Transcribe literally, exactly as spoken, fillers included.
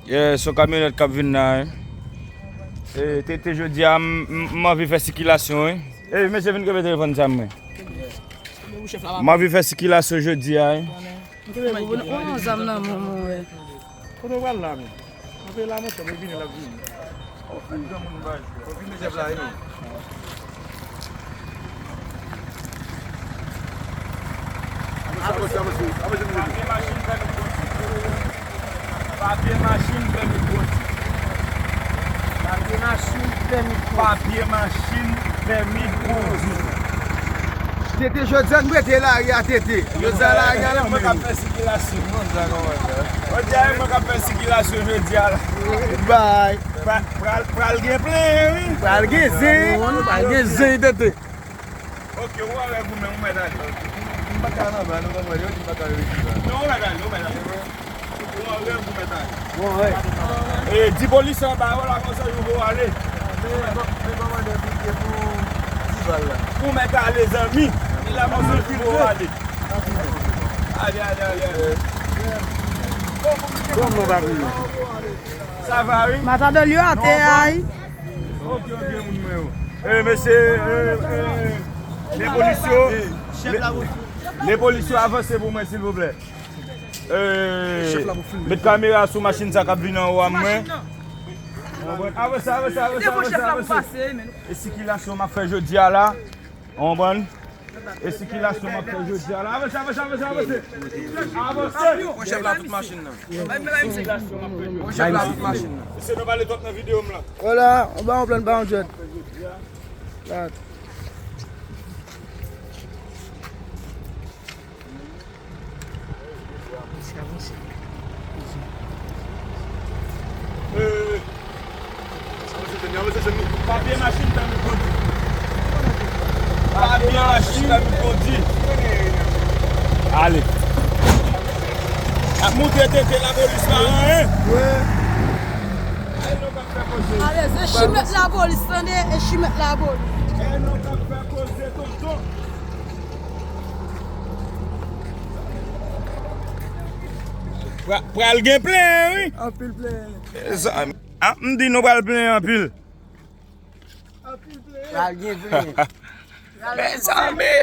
Yeah, se yon kamyonèt k ap vin la, wi. E, Tete, jodi a, m, m, m anvi fè sikilasyon, wi. E, mesye, vin kenbe telefòn sa mwen. M anvi fè sikilasyon jodi a, wi. Ou gen yon zam nan men w, mwen wè. Kote w pral la menm? Mwen pe la, monchè, mwen vini, l ap vini. Ou fin granmoun, bay. Ou fin mezèv la, wi. Avanse, avanse, avanse, avanse, avanse. Papye machin, pèmi kondwi. Papye machin, pèmi kondwi. Papye machin, pèmi kondwi. Tete, jodi a nou rete lari a, Tete. Jodi a lari a nan men nou. Jodi a e mwen k ap fè sikilasyon. Jodi a e mwen k ap fè sikilasyon jodi a la. Bay. Pra-, pral, pral gen plenyen, wi. Pral gen zen. Pral gen zen, Tete. Ok, ou wè goumen, ou mèt ale. M pa ka nan ba, nou konprann, yo di m pa ka rete la. Non, ou mèt ale, ou mèt ale. Ou wè goumen, mèt ale. Bon, wè. E, di polis anba yo la, konsa yo pou ale. Men kòmandè bouke pou ti bal la. Ou mèt ale, zanmi. Li la, mwen se fil pou ale. Ale, ale, ale, ale. Bon, bon, bon. Sa va, wi? Matadòl yo atè a, wi. Ok, ok, moun mwen yo. E, mesye, e, e, le polis yo, le, le polis yo avanse pou mwen, silvouplè. E, met kamera sou machin sa k ap vin anwo a mwen. Avanse, avanse, avanse, avanse, avanse. E sikilasyon m ap fè jodi a la. Ou konprann? E sikilasyon m ap fè jodi a la. Avanse, avanse, avanse, avanse. Avanse. Pran chèf la tout machin nan. Sikilasyon m ap fè jodi a. Pran chèf la tout machin nan. Mesye, nou pale twòp nan videyo m la. Hola, on ba yon plan, ba yon djòd. Papye machin pèmi kondwi. Papye machin pèmi kondwi. Ale. Ap montre Tete lapolis pa anyen. Ale, se chimèt lapolis, tande, e chimèt lapolis. Pra-, pral gen plenyen, wi. Anpil plenyen. Mezanmi, a, m di nou pral plenyen anpil. Anpil plenyen. Pral gen plenyen. Mezanmi.